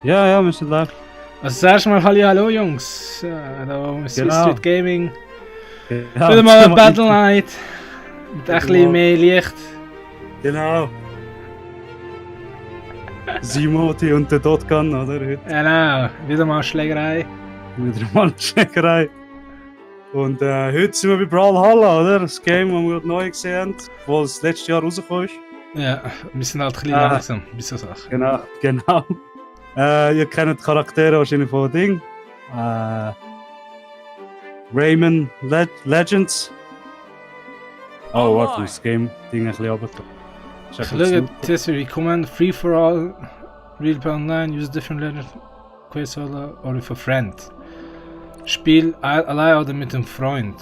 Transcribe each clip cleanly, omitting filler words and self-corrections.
Ja, ja, wir sind live. Also zuerst mal hallo Jungs, da ist Street Gaming. Ja, Wieder mal eine Battle Night mit ein bisschen mehr Licht. Genau. Simoti und der Dotgun, oder? Heute Genau, wieder mal Schlägerei. wieder mal eine Schlägerei. Und heute sind wir bei Brawlhalla, oder? Das Game, das wir gerade neu gesehen haben, das das letztes Jahr rausgekommen ist. Ja, wir sind halt ein bisschen langsam, bis so Sachen. Genau, genau. Ihr kennt die Charaktere wahrscheinlich von Ding. Rayman Legends. Oh, warte, das Game-Ding ein bisschen runter. Look at this, recommend free for all, real play online, use different legend, quest solo or with a friend. Spiel allein oder mit einem Freund.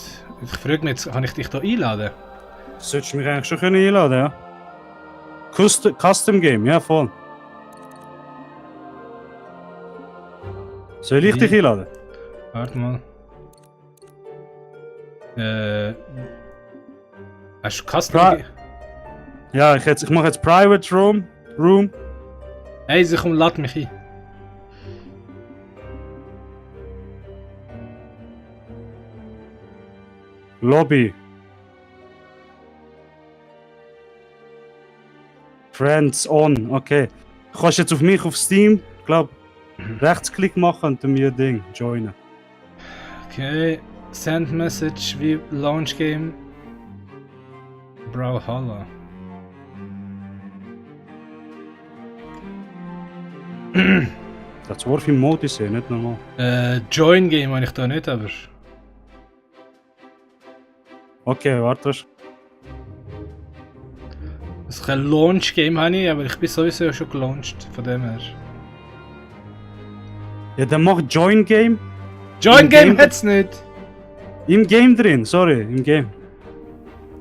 Ich frage mich jetzt, kann ich dich da einladen? Solltest du mich eigentlich schon können einladen, ja? Custom Game, ja voll. Soll ich dich einladen? Warte mal. Hast du Custom? Ja, ich mache jetzt Private Room. Hey, komm, lad mich ein. Lobby. Friends on, okay. Du kannst jetzt auf mich auf Steam, glaub, Rechtsklick machen und dann mir Ding joinen. Okay, send message wie Launch Game. Brawlhalla. Das Wurf im Mode ist nicht normal. Join Game habe ich da nicht, aber. Okay, warte. Also kein Launch Game habe ich, aber ich bin sowieso schon gelauncht, von dem her. Ja, dann mach Join Game. Join Game hat's nicht! Im Game drin, sorry, im Game.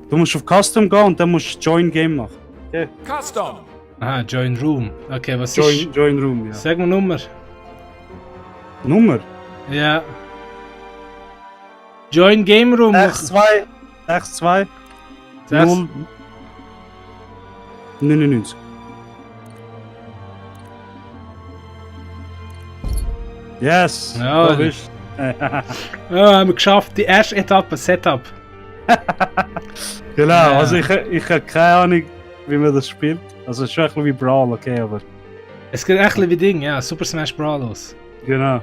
Du musst auf Custom gehen und dann musst du Join Game machen. Okay. Custom! Aha, Join Room. Okay, was ist? Join Room, ja. Sag mal Nummer. Nummer? Ja. Join Game Room. 62 0 99. Yes! Ja, da bist Ja, haben wir geschafft. Die erste Etappe, Setup. Genau, Ja. also ich habe keine Ahnung, wie man das spielt. Also es ist schon ein bisschen wie Brawl, okay, aber... Es geht echt wie Ding, ja. Super Smash Bros. Genau.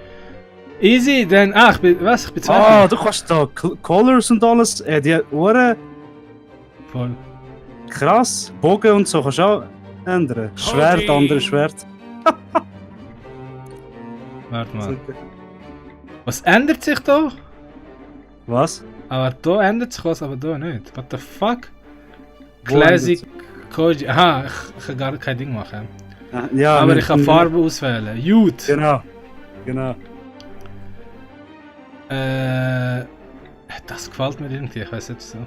Easy, dann. Ich bin zwei. Ah, du kannst da Colors und alles, die Ohren, Voll. krass, Bogen und so kannst du auch ändern. Schwert, andere Schwert. Warte mal. Was ändert sich da? Was? Aber da ändert sich was, aber da nicht. What the fuck? Wo Classic Koji. Aha, ich kann gar kein Ding machen. Ja, Aber mit- ich kann Farbe auswählen. Youth. Genau. Das gefällt mir irgendwie, ich weiß nicht so.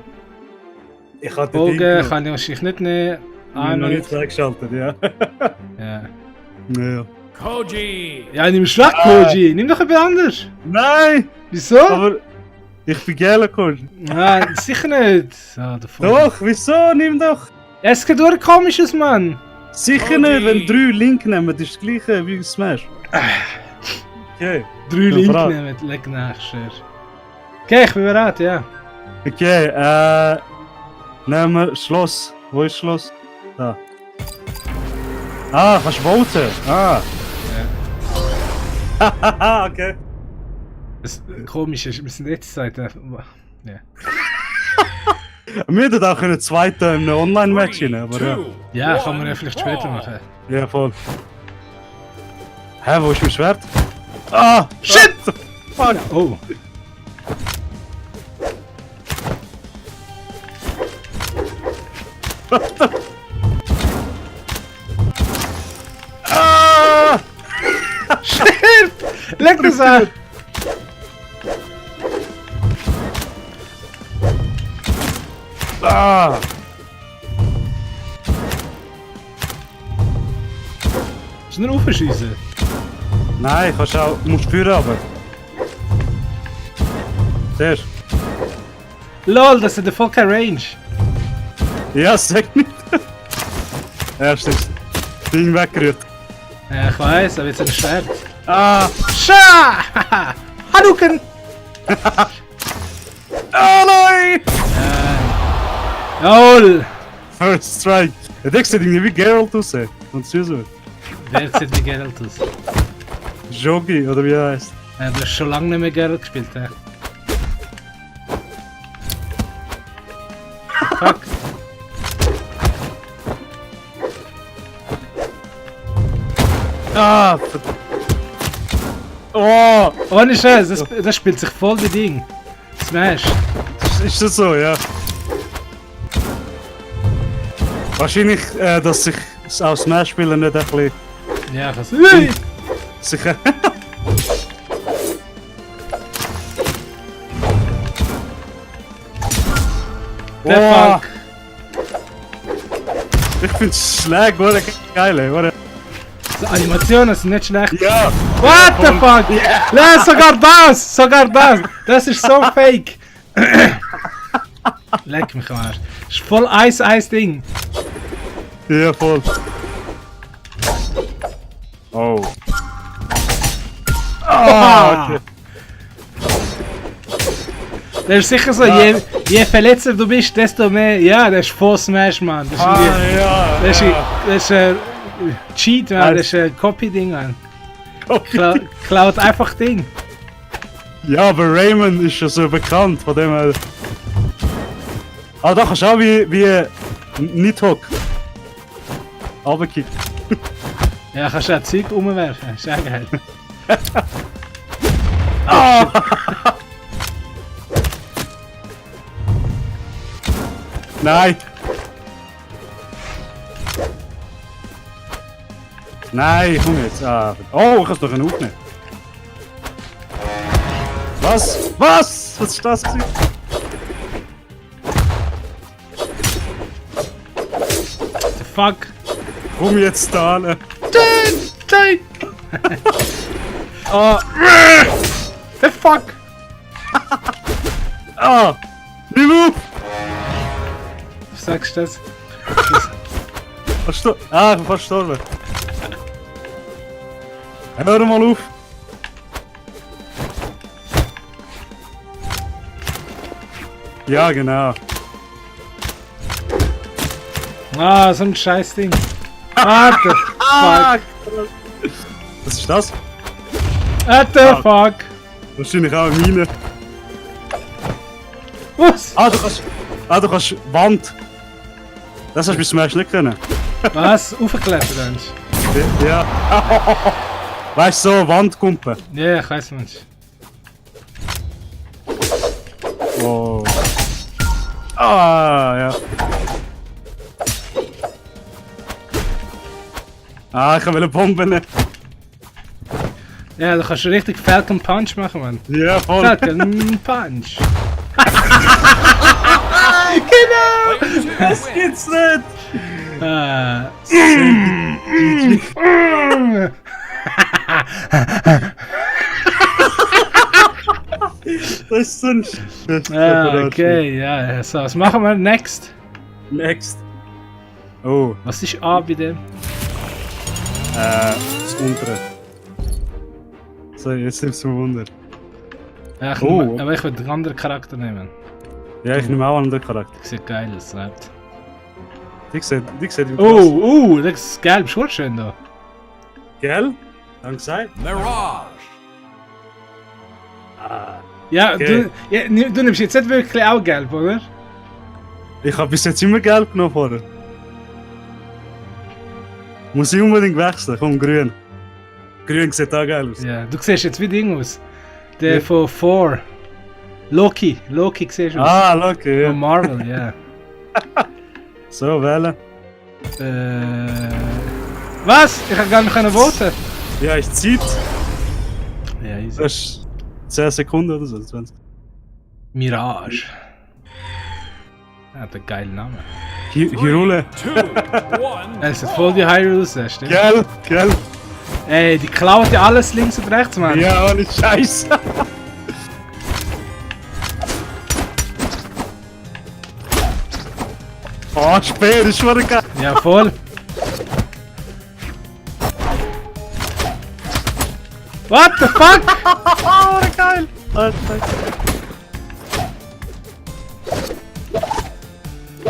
Ich hatte Bogen Ding kann ich wahrscheinlich nicht nehmen. noch nicht nicht. freigeschaltet, ja. Ja. Ja. Koji! Ja, nimm Schlag, Koji. Nimm doch jemand anders. Nein! Wieso? Aber ich bin gerne Coach. Nein, sicher nicht. Ah, der Vogel. Doch, wieso? Nimm doch! Es geht durch komisch aus, Mann. Sicher nicht, wenn 3 Link nehmen, das ist das gleiche wie Smash. Okay. 3 Ja, Link brav. nehmen, leg nach, schwer. Okay, ich bin bereit, ja. Okay, nehmen wir Schloss. Wo ist Schloss? Da. Ah, kannst du voten? Ah. Hahaha, okay. Das komisch ist, wir sind jetzt seit. Ja. Wir hätten auch einen zweiten in einem Online-Match rein, aber ja. Ja, kann man ja vielleicht später machen. Ja, voll. Hä, wo ist mein Schwert? Ah! Shit! Fuck! Oh. Ah! Shit! Leg das an! Ah! Ist nur aufschießen? Nein, kannst auch. Musst führen aber. Siehst LOL, das hat voll keine Range. du? Ja, sag nicht. Erst ist das Ding weggerührt. Ja, ich weiß, aber jetzt ein Schwert. Ah! Scha! Hadouken! Oh nein! Jawohl! First Strike. Ja, der sieht irgendwie wie Geralt aus. Und so. Wer sieht wie Geralt aus? Jogi, oder wie er heißt. Ja, du hast schon lange nicht mehr Geralt gespielt, ja. Fuck. Ah! Oh! Ohne Scheiß, das spielt sich voll wie Ding. Smash. Ist das so, ja? Wahrscheinlich, dass sich auch Smash-Spieler nicht ein bisschen Ja, ich weiß. sicher. Der Oh, Fuck. ich finde Schläge oder geil, oder? Die Animationen sind nicht schlecht. Ja! What the fuck? Ja, sogar das! Sogar das! Das ist so fake! Leck mich am Arsch. Das ist voll Eis-Eis-Ding. Ja, voll. Oh. Ah, okay. Das ist sicher so, je verletzter du bist, desto mehr. Ja, das ist voll Smash, Mann. Das ist, irgendwie- Ja, das ist, ja. das ist Cheat, Mann. Das ist ein Copy-Ding, Mann. Klaut einfach Ding. Ja, aber Raymond ist ja so bekannt, von dem her. Ah, da kannst du auch wie Nidhogg. Runterkicken. Ja, kannst du auch Zeug umwerfen. Ist auch geil. Ah! Nein! Nein, komm jetzt. Ah. Oh, ich hab's doch aufnehmen. Was? Was? Was ist das gewesen? The fuck? Komm jetzt da an. Nein! Oh. The fuck? Ah! Nimm auf! Was sagst du das? Fast ah, ich bin fast gestorben. Hör mal auf! Ja, genau. Ah, so ein Scheißding. What the fuck? Was ist das? What the fuck? Wahrscheinlich auch eine Mine. Was? Ah, du kannst Wand. Das hast du bei Smash nicht können. Was? Aufgeklettert hast Ja. Weißt du, so Wandkumpen. du? Ja, ich weiß nicht. Oh. Ah, ja. Ah, ich will Bomben nehmen. Ja, du kannst richtig Falcon Punch machen, Mann. Ja, voll. Falcon Punch. Das gibt's nicht. Das ist so ein Okay, ja. So, was machen wir next? Next. Oh, Was ist A bei dem? das untere. So, jetzt nimmst du Wunder. Ja, ich Oh. nehme, aber ich will einen anderen Charakter nehmen. Ja, ich nehme auch einen anderen Charakter. Sieht geil aus, ne? Die sieht wie Das ist geil, bist du schön da. Gell? Danke sei. Mirage. Ja, Okay. du nimmst jetzt nicht wirklich auch gelb, oder? Ich habe bis jetzt immer gelb genommen vorher. Muss ich unbedingt wechseln, komm, grün. Grün sieht auch geil aus. Ja, du siehst jetzt wie Ding aus. Der Ja. von 4. Loki siehst du aus. Ah, okay, ja. Von Marvel, ja. So, wählen. Was? Ich kann gar nicht voten. Ja, ist Zeit. Ja, easy. Das ist 10 Sekunden oder so, 20. Mirage. Ja, hat einen geilen Namen. Hyrule. 2, 1. Es ist voll die Hyrule, stimmt? Gell, gell. Ey, die klauen ja alles links und rechts, Mann. Ja, ohne Scheiße. Oh, Speer, das ist schon geil. Ja, voll. What the fuck? Oh, geil!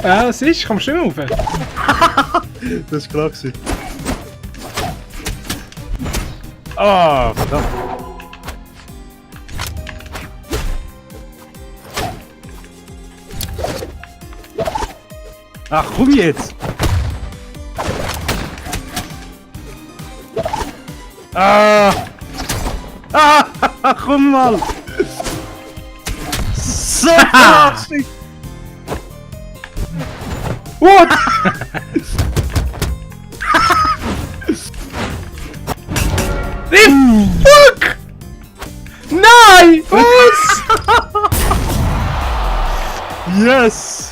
Ja, was ist? Kommst du nicht mehr rauf? Das ist klar gewesen. Ah, verdammt. Ach, komm jetzt! Ah! Ah! Komm mal! So! What? The fuck? Nein! Was? Yes!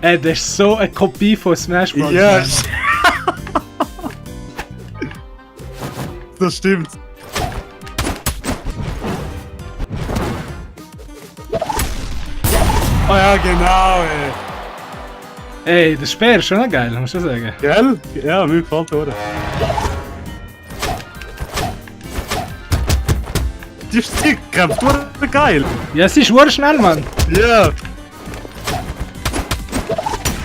Ey, das ist so eine Kopie von Smash Bros. Yes! Das stimmt. Oh ja, genau, ey. Ey, der Speer ist schon noch geil, muss ich schon sagen. Gell? Ja, mir gefällt der, oder? Die Stickkraft, du geil! Ja, es ist ur schnell, Mann. Ja!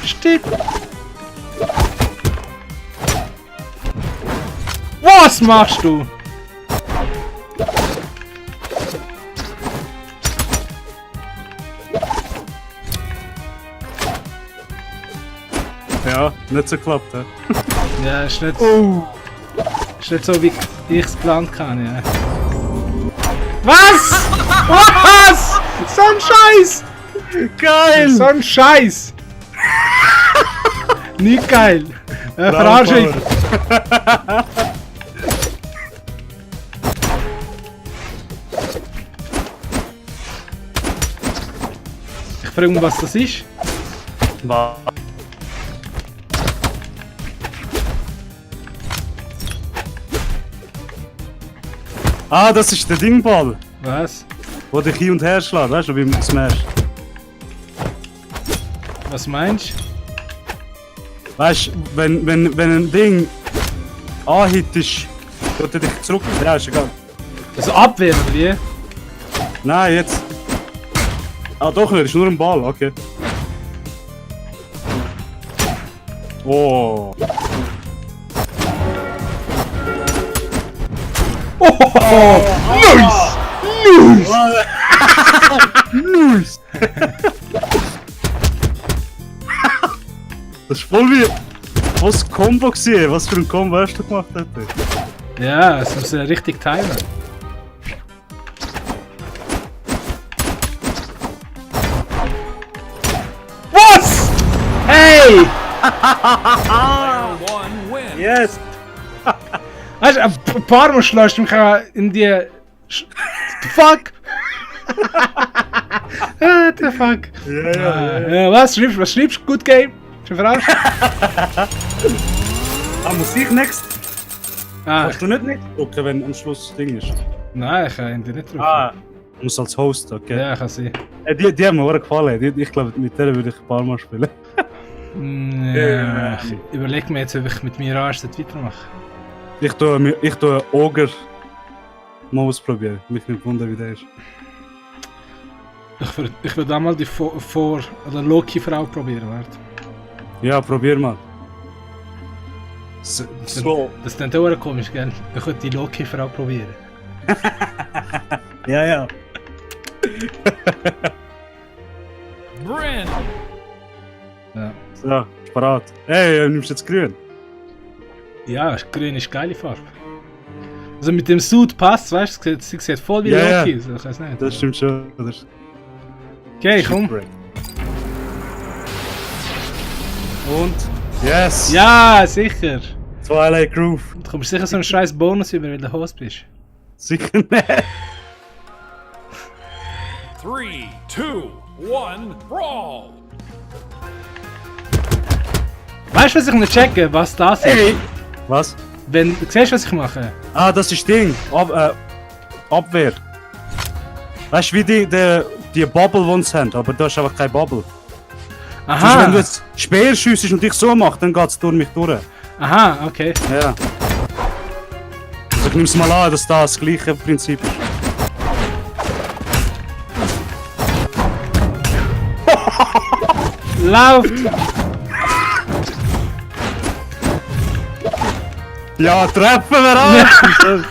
Stick. Was machst du? Ja, nicht so geklappt, hä? Ja, ist nicht, Oh! ist nicht so, wie ich es geplant kann, ja. Was? Was? So ein Scheiß! Geil! So ein Scheiß! Nicht geil! Verarschung! Ich frage mich, was das ist. Was? Ah, das ist der Dingball, Was? wo dich hin und her schlägt, weißt du, beim Smash. Was meinst Weißt du, wenn ein Ding anhittest, tut er dich zurück. Ja, ist egal. du? Also abwehren oder wie? Nein, jetzt. Ah, doch nicht, ist nur ein Ball, okay. Oh. Oh, nice! Nice! Das ist voll wie. Was Combo gesehen? Was für ein Combo hast du gemacht heute? Ja, es muss ja richtig timen. Was? Hey! Player one wins. Yes! Weißt du, ein paar Mal schlägst du mich auch in die. Fuck! What the fuck? Ja. Was schreibst du? Good game? Schon verarscht? Ah, muss ich next? Ah, Kannst du nicht drücken, wenn am Schluss das Ding ist? nein, ich kann die nicht drauf. Ah, du musst als Host, okay. Ja, kann sein. Die haben mir auch gefallen. Ich glaube, mit der würde ich ein paar Mal spielen. Ja, ich überleg mir jetzt, ob ich mit mir weitermache. Ich tue Ogre mal ausprobieren. Mich nicht wundern, wie der ist. Ich will einmal die oder Loki-Frau probieren, warte. Ja, probier mal. So. Das ist dann auch komisch, gell? Ich will die Loki-Frau probieren. Ja. Bryn. Ja. So, parat. Hey, nimmst du jetzt grün? Ja, grün ist geile Farbe. Also mit dem Suit passt, weißt du, sie sieht voll wie Ja, Loki ja. aus. Ich weiß nicht. Das stimmt schon. Das Okay, komm. Und? Yes! Ja, sicher. Twilight Groove. Du kommst sicher so einen scheiß Bonus über, weil du Host bist. Sicher nicht. 3, 2, 1, brawl. Weißt du, was ich nicht checke, was das ist? Hey! Was? Wenn du siehst, was ich mache? Ah, das ist Ding. Abwehr. Weißt du, wie die Bubble, die sie haben, aber da ist einfach keine Bubble. Sonst, wenn Aha, du jetzt Speer schiessest und dich so machst, dann geht es durch mich durch. aha, okay. Ja. Also ich nehme es mal an, dass das gleiche Prinzip ist. Lauft! Ja, treffen wir an!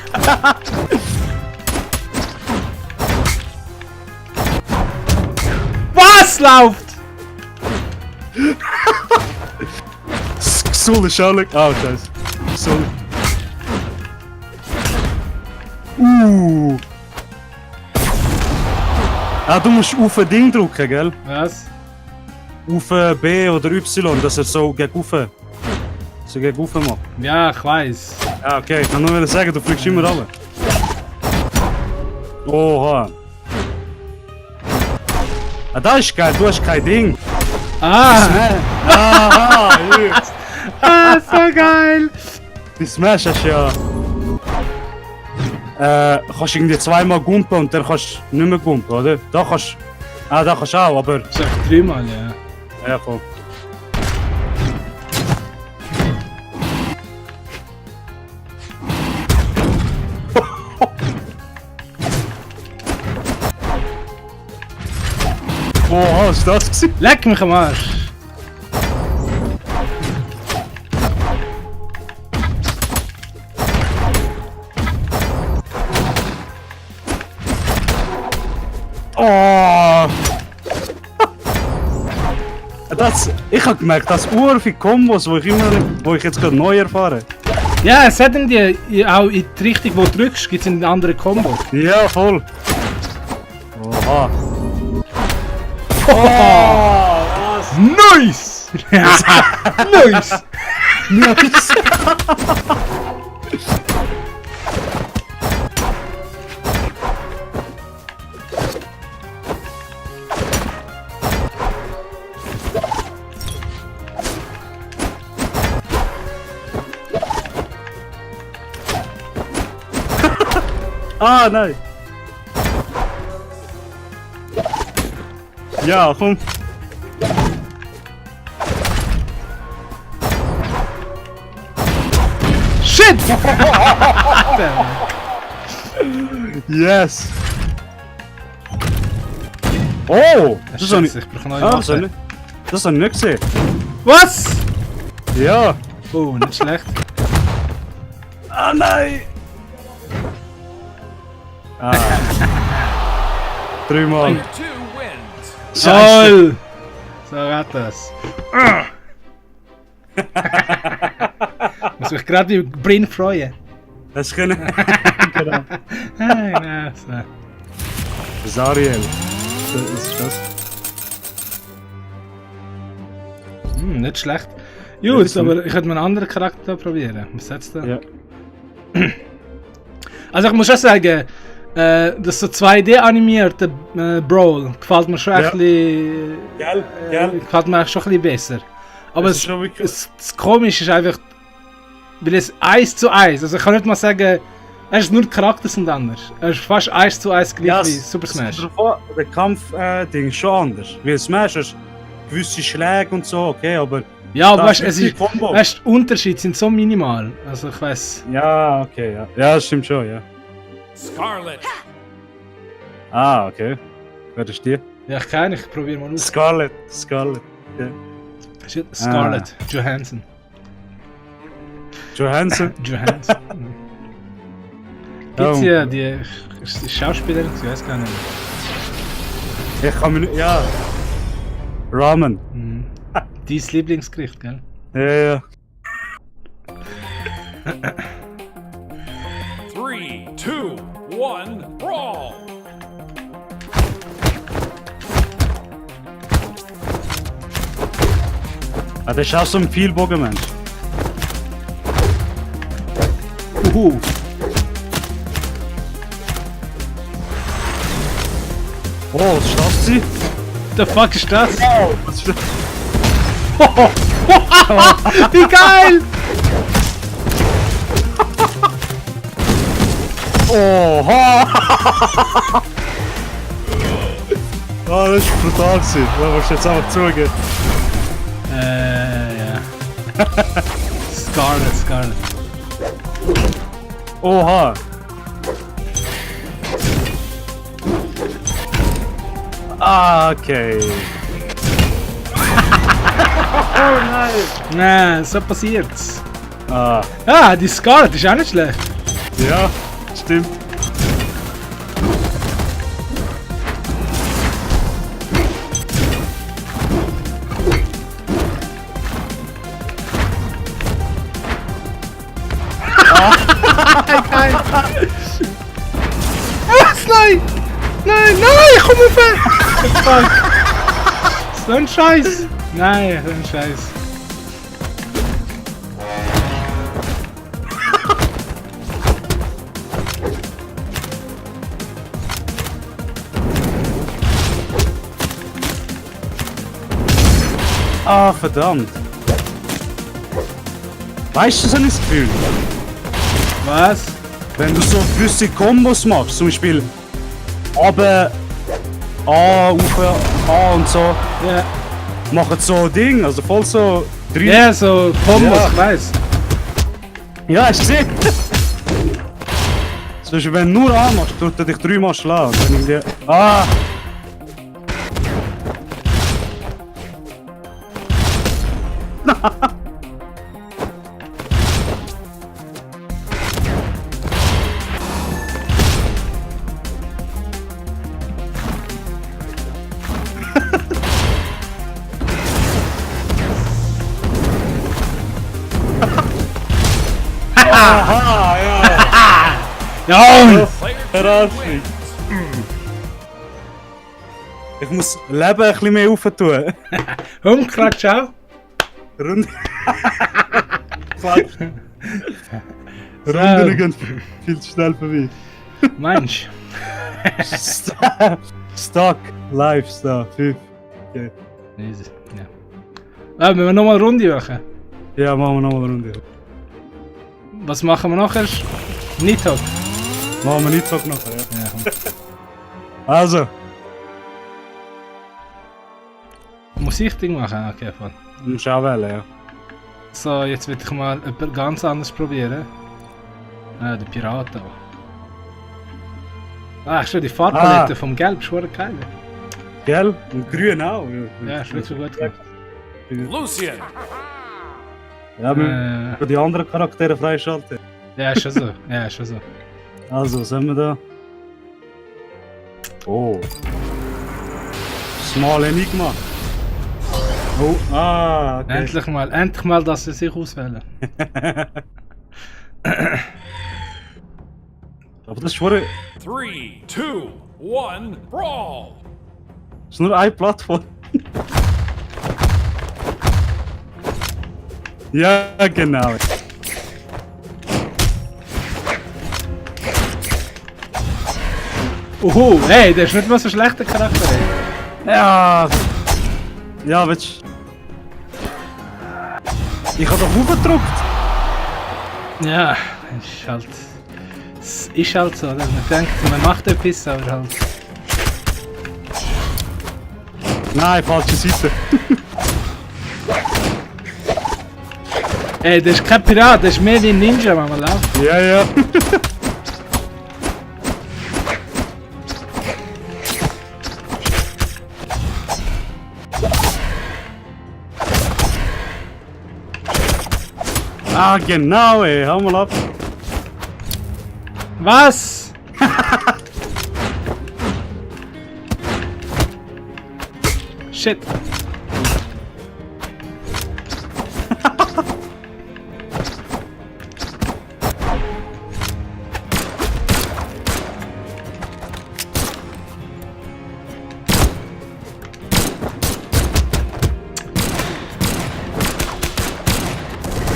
Was lauft? Xul ist auch nicht. Ah, scheiße. Xul. Ah, du musst auf ein Ding drücken, gell? Was? Auf B oder Y, dass er so gegen rauf. So gegen rauf macht. Ja, ich weiß. Ja, okay, ich kann nur sagen, du fliegst immer runter. Oha. Ah, das ist geil, du hast kein Ding. Ah! Aha, jetzt. Ah, so geil! Die Smash hast du ja. Kannst irgendwie zweimal gumpen und dann kannst du nicht mehr gumpen, oder? Da kannst ah, da kannst du auch, aber. Sag dreimal, ja. Ja, voll. Oha, was ist das gewesen? Leck mich am Arsch! Oh! Ich habe gemerkt, dass viele Kombos, wo ich jetzt gerade neu erfahre. Ja, es hat in die, auch in die Richtung, wo du drückst, gibt es einen anderen Combo. Ja, voll. Oha. Nice! Nice! Nice. Ah, nein. Ja, komm. Shit! Yes. Oh, das habe ich, Ich brauche neue das habe Waffen. ich nicht gesehen. Was? Ja. Oh, nicht schlecht. Ah, nein. Ah. Dreimal. Two wins. Soll! So geht das. Muss mich gerade über Brin freuen. Das können. Genau. Genau, so. Das ist Ariel. Was ist das? Nicht schlecht. Ja, Gut, das aber ich könnte mal einen anderen Charakter probieren. Was setzt du? Ja. Also ich muss schon sagen, das so 2D animierte Brawl gefällt mir schon Ja. ein bisschen, Gell? gefällt mir schon ein bisschen besser. Aber Das ist schon wirklich- das Komische ist einfach, weil es 1:1, also ich kann nicht mal sagen, es ist nur die Charakter sind anders. Es ist fast 1:1 gleich wie Super Smash. Der Kampf-Ding ist schon anders. Weil Smash hast gewisse Schläge und so, okay, aber. Ja, aber das weißt, es die ist, Combo. weißt, die Unterschiede sind so minimal. Also ich weiß. Ja, okay, ja. Ja, das stimmt schon, ja. Scarlet. Ah, okay. Wer ist die? Ja, ich kann, ich probiere mal aus. Scarlet. Ja. Shit, Scarlett Johansson. Johansson. Johansson. Gibt's Oh. ja die Schauspielerin? Ich weiß gar nicht. Ich kann mich nicht. Ja. Ramen. Dein Lieblingsgericht, gell? Ja. 3, 2, 1, brawl. Ah, das ist auch so ein Vielbogenmensch. Oh, was schafft sie? The fuck ist das? Oh, was ist das? Wie geil! Oha! Ah, das ist brutal gewesen. Da musst du jetzt einfach zugeben. Ja. Scarlet. Oha! Ah, okay. Oh nein! Nein, so passiert's. Ah, Ah, die Scarlet ist auch nicht schlecht. ja, stimmt. Was? Nein! Nein, nein, komm auf! Fuck! So ein Scheiß! Nein, so ein Scheiß. Ah, verdammt. Weißt du, so ein Gefühl? Was? Wenn du so gewisse Kombos machst, zum Beispiel runter, A, auf, A und so, Ja. machen so Ding, also voll so drei. Ja, so Kombos, Ja. ich weiss. Ja, hast du gesehen? Zum Beispiel, wenn du nur A machst, tut er dich dreimal schlagen. Und dann irgendwie. Ah! Aha, ja! Ja! Player Verarsch 2 mich. wins. Ich muss Leben ein bisschen mehr aufentun. Umkratsch auch. Runde. Falsch. Runden gehen viel zu schnell vorbei. Mensch. Stuck. Live, Stuck. 5. Okay. Easy. Ja. Ah, müssen wir nochmal eine Runde machen? Ja, machen wir nochmal eine Runde. Was machen wir nachher? Nidhogg. Machen wir nicht so nachher, ja. Ja, komm. Also, Muss ich Ding machen? Okay, voll. du musst auch wählen, ja. So, jetzt will ich mal etwas ganz anderes probieren. Ah, die Piraten. Ah, schon die Farbpalette vom Gelb, ist verdammt geil. Gell? Und grün auch. Ja, ist wirklich so gut gemacht. Lucian. Ja, wir können die anderen Charaktere freischalten. Ja, ist schon so. Ja, ist schon so. Also, was haben wir da? Oh. Small Enigma. Oh, ah, okay. Endlich mal, dass sie sich auswählen. Aber das ist schon... 3, 2, 1, brawl. Das ist nur eine Plattform. Ja, genau. Oho, hey, der ist nicht mal so schlechter Charakter. Ey. Ja. Ja, willst du... Ich habe doch hochgedrückt. Ja, ist halt. Es ist halt so, oder? Man denkt, man macht etwas, aber halt. Nein, falsche Seite. Ey, der ist kein Pirat, der ist mehr wie ein Ninja, wenn man läuft. Ja, ja. Ah, genau, ey. Hau mal ab. Was? Shit.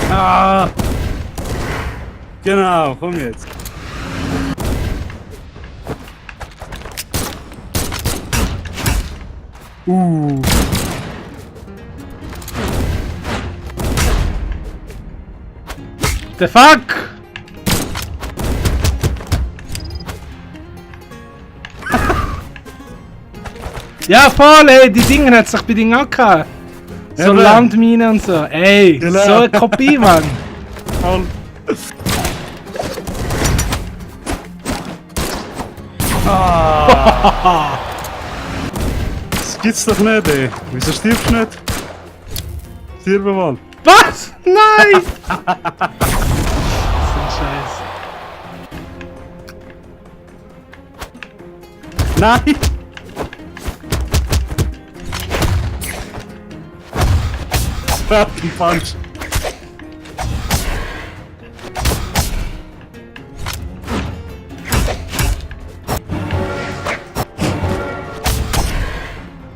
Ah. Genau, komm jetzt. The fuck? Ja, voll, ey, die Dinger hat sich bei Ding angehabt. So Eben. Landminen und so. Ey, Genau. so eine Kopie, Mann. Voll. Ah! Das gibt's doch nicht, ey. Wieso stirbst du nicht? Stirb mal. Was? Nein! so ein Scheiß. Nein! Fucking Punch!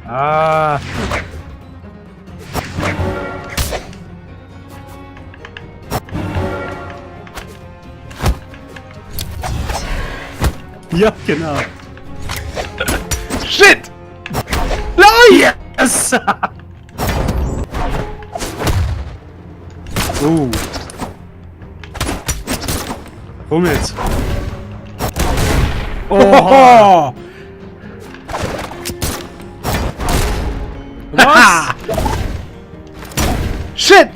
Ah! Ja, genau. Shit! Nein! Yes! Komm jetzt. Oh! Was? Shit!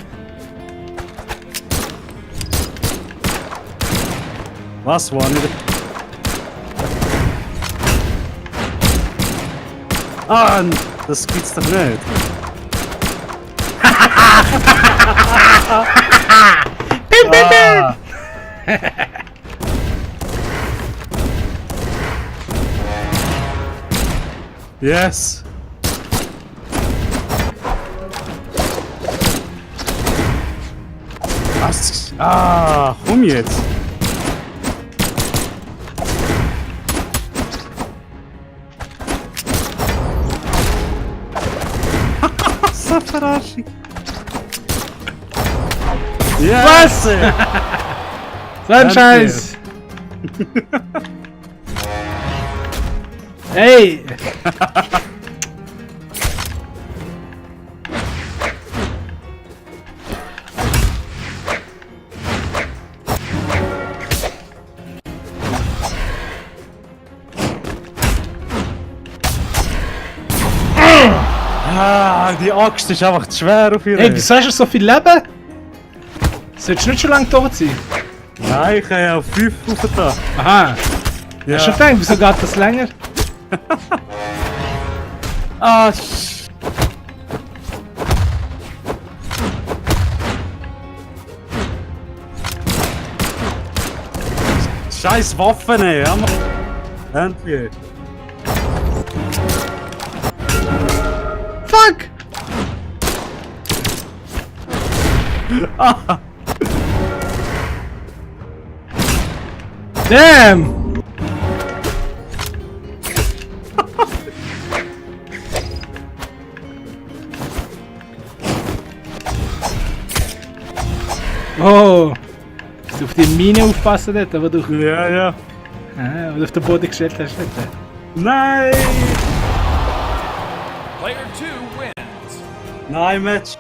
Was war nicht? Ah, das gibt's doch nicht. Bim, bim, bim! Yes! Was? Ah, komm jetzt! So Verarschung! Yes! Was? So ein Danke. Scheiß! Ey! Ah, die Axt ist einfach zu schwer auf ihr. Ey, wieso hast du so viel Leben? Solltest du nicht schon lange tot sein? Nein, ich habe ja auf 5 aufgetan. Aha! Ja. Hast du gedacht, wieso geht das länger? Ah, Scheiß Waffen, ey. Ja, Mann. Endlich. Fuck! Damn! Oh! Du auf die Mine aufpassen dort, wo du, Ja. wo du auf den Boden gestellt hast. Dort. Nein! Player 2 wins. Nein, Match.